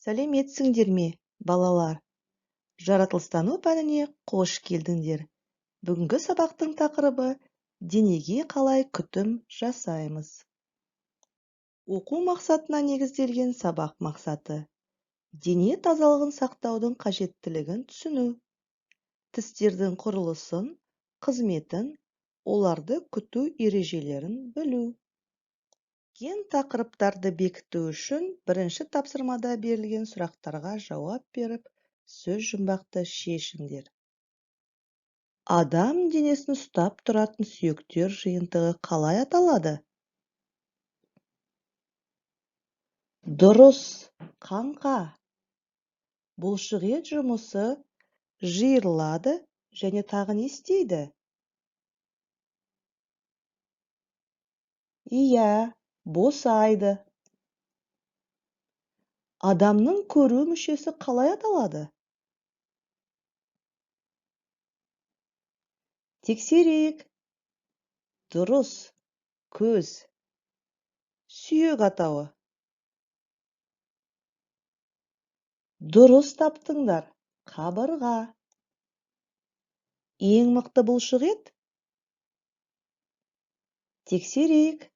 Сәлеметсіңдер ме, балалар! Жаратылыстану пәніне қош келдіңдер. Бүгінгі сабақтың тақырыбы денеге қалай күтім жасаймыз. Оқу мақсатына негізделген сабақ мақсаты: дене тазалығын сақтаудың қажеттілігін түсіну, тістердің құрылысын, қызметін, оларды күту ережелерін білу. Кен тақырыптарды бекіту үшін бірінші тапсырмада берілген сұрақтарға жауап беріп, сөз жұмбақты шешіңдер. Адам денесін ұстап тұратын сүйектер жиынтығы қалай аталады? Дұрыс, қаңқа. Бұлшықет жұмысы жиырылады және тағы не істейді? Иә, босайды. Адамның көру мүшесі қалай аталады? Тексерейік. Дұрыс, көз. Сүйек атауы. Дұрыс таптыңдар, қабырға. Ең мықты бұлшық ет? Тексерейік.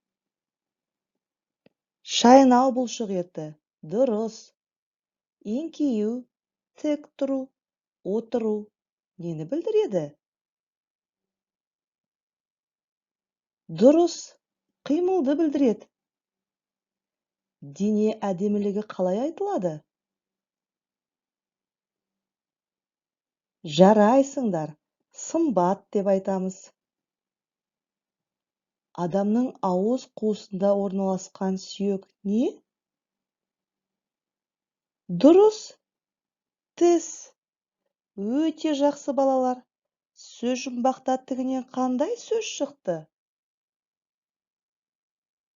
Шайнау бұлшық еті. Дұрыс. Еңкею, тік тұру, отыру нені білдіреді? Дұрыс, қимылды білдіреді. Дене әдемілігі қалай айтылады? Жарайсыңдар, сымбат деп айтамыз. Адамның ауыз қуысында орналасқан сүйек не? Дұрыс, тіс. Өте жақсы, балалар. Сөз жұмбақта тігінен қандай сөз шықты?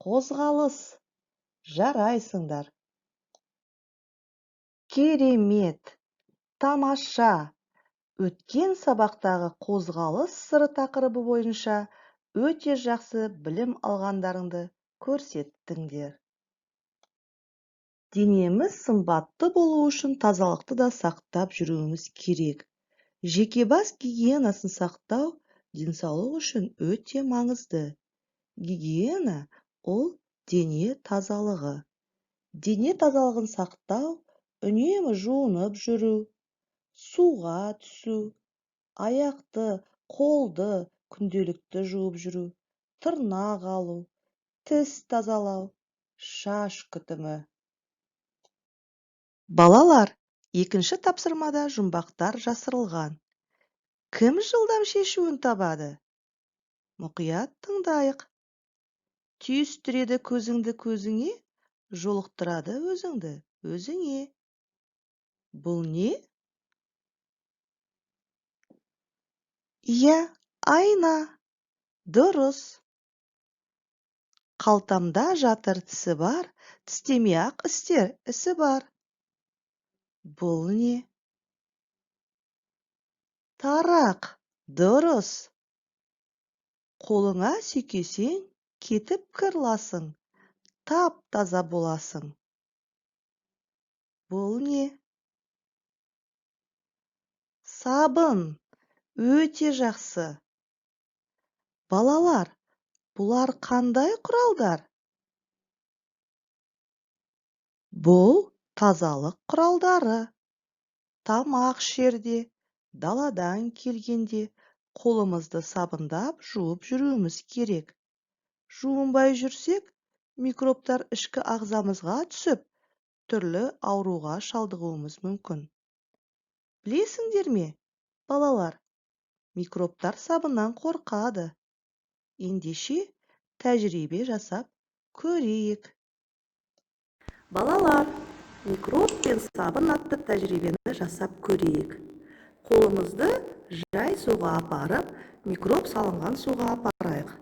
Қозғалыс. Жарайсыңдар. Керемет, тамаша. Өткен сабақтағы қозғалыс сыры тақырыбы бойынша өте жақсы білім алғандарыңды көрсеттіңдер. Денеміз сымбатты болу үшін тазалықты да сақтап жүруіміз керек. Жеке бас гигиенасын сақтау денсаулық үшін өте маңызды. Гигиена ол дене тазалығы. Дене тазалығын сақтау, үнемі жуынып жүру, суға түсу, аяқты, қолды күнделікті жуып жүру, тырнақ алу, тіс тазалау, шаш күтімі. Балалар, екінші тапсырмада жұмбақтар жасырылған. Кім жылдам шешуін табады? Мұқият тыңдайық. Түйістіреді көзіңді көзіңе, жолықтырады өзіңді өзіңе. Бұл не? Иә, айна. Дұрыс. Қалтамда жатыр тісі бар, тістемей-ақ істер ісі бар. Бұл не? Тарақ. Дұрыс. Қолыңа сүйкесең, кетіп кір ласың, тап-таза боласың. Бұл не? Сабын. Өте жақсы. Балалар, бұлар қандай құралдар? Бұл тазалық құралдары. Тамақ ішерде, даладан келгенде қолымызды сабындап жуып жүруіміз керек. Жуынбай жүрсек, микробтар ішкі ағзамызға түсіп, түрлі ауруға шалдығуымыз мүмкін. Білесіңдер ме, балалар, микробтар сабыннан қорқады. Ендеше, тәжірибе жасап көрейік. Балалар, микроб пен сабын атты тәжірибені жасап көрейік. Қолымызды жай суға апарып, микроб салынған суға апарайық.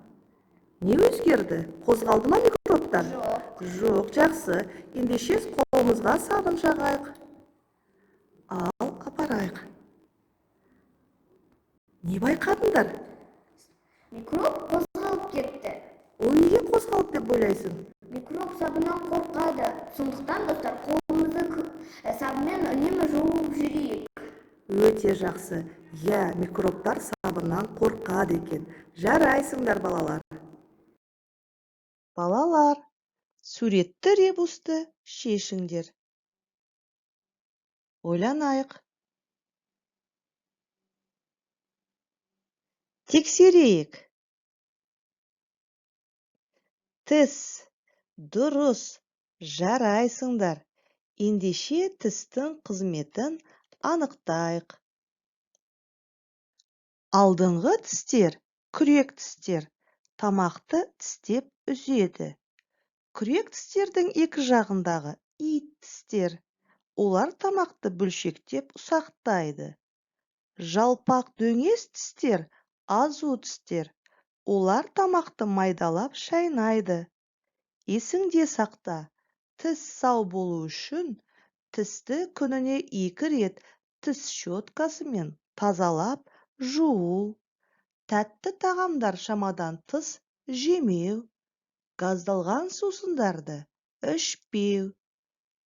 Не өзгерді? Қозғалды ма микробтар? Жоқ. Жоқ, жақсы. Ендеше қолымызға сабын жағайық. Ал, апарайық. Не байқадыңдар? Микроб қозғалып кетті. Ол неге қозғалды деп ойлайсың? Микроб сабыннан қорқады. Сондықтан, достар, қолымызды Сабынмен үнемі жуып жүрейік. Өте жақсы. Иә, микробтар сабыннан қорқады екен. Жарайсыңдар, балалар. Балалар, суретті ребусты шешіңдер. Ойланайық. Тексерейік. Тіс. Дұрыс. Жарайсыңдар. Ендеше тістің қызметін анықтайық. Алдыңғы тістер, күрек тістер, тамақты тістеп үзеді. Күрек тістердің екі жағындағы ит тістер, олар тамақты бөлшектеп ұсақтайды. Жалпақ дөңес тістер, азу тістер, олар тамақты майдалап шайнайды. Есіңде сақта, тіс сау болу үшін тісті күніне 2 рет тіс щеткасымен тазалап жуу, тәтті тағамдар шамадан тыс жемеу, газдалған сусындарды ішпеу,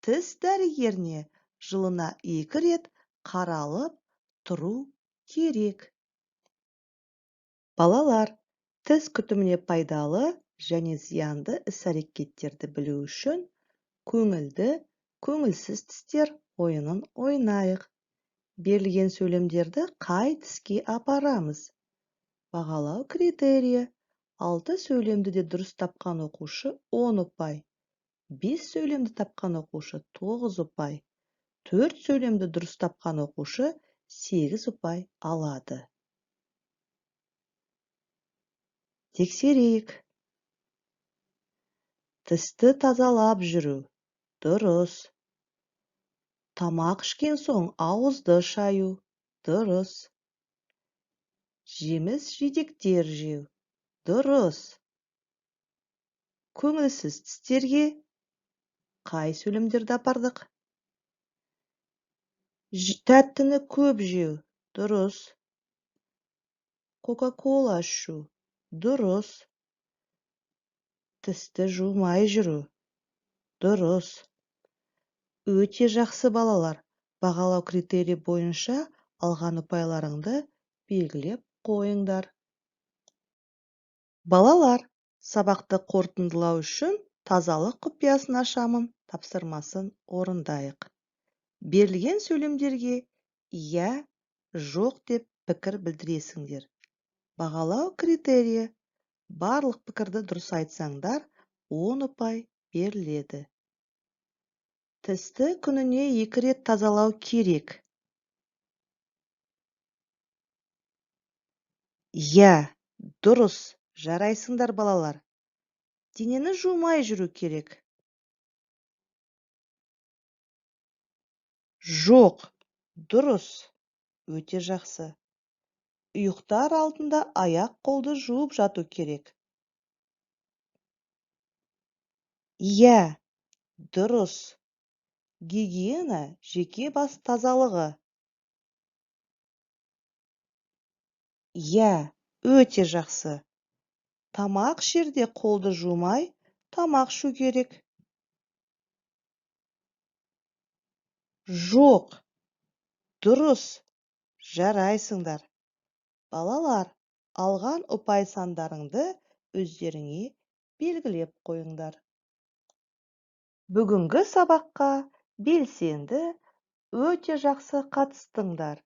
тіс дәрігеріне жылына 2 рет қаралып тұру керек. Балалар, тіс күтіміне пайдалы және зиянды іс-әрекеттерді білу үшін көңілді, көңілсіз тістер ойынын ойнайық. Берілген сөйлемдерді қай тіске апарамыз? Бағалау критерийі: 6 сөйлемді де дұрыс тапқан оқушы 10 ұпай, 5 сөйлемді тапқан оқушы 9 ұпай, 4 сөйлемді дұрыс тапқан оқушы 8 ұпай алады. Тексерейік. Тісті тазалап жүру. Дұрыс. Тамақ ішкен соң ауызды шаю. Дұрыс. Жеміс жидектер жеу. Дұрыс. Көңілсіз тістерге қай сөйлемдерді апардық? Тәттіні көп жеу. Дұрыс. Кока-кола ішу. Дұрыс. Тісті жумай жүру. Дұрыс. Өте жақсы, балалар. Бағалау критерийі бойынша алған ұпайларыңды белгілеп қойыңдар. Балалар, сабақты қорытындылау үшін тазалық құпиясын ашамын тапсырмасын орындайық. Берілген сөйлемдерге иә, жоқ деп пікір білдіресіңдер. Бағалау критерийі: барлық пікірді дұрыс айтсаңдар, 10 ұпай беріледі. Тісті күніне 2 рет тазалау керек. Иә, дұрыс, жарайсыңдар, балалар. Денені жумай жүру керек. Жоқ, дұрыс, өте жақсы. Ұйықтар алдында аяқ қолды жуып жату керек. Иә, дұрыс. Гигиена жеке бас тазалығы. Иә, өте жақсы. Тамақ ішерде қолды жумай, тамақ ішу керек. Жоқ, дұрыс, жарайсыңдар. Балалар, алған ұпай сандарыңды өздеріңе белгілеп қойыңдар. Бүгінгі сабаққа белсенді, өте жақсы қатыстыңдар.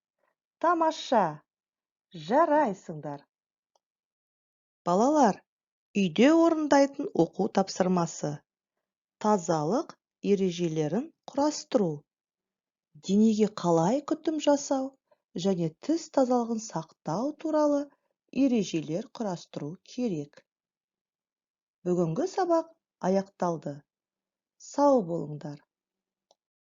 Тамаша, жарайсыңдар. Балалар, үйде орындайтын оқу тапсырмасы. Тазалық ережелерін құрастыру. Денеге қалай күтім жасау және тіс тазалығын сақтау туралы ережелер құрастыру керек. Бүгінгі сабақ аяқталды. Сау болыңдар.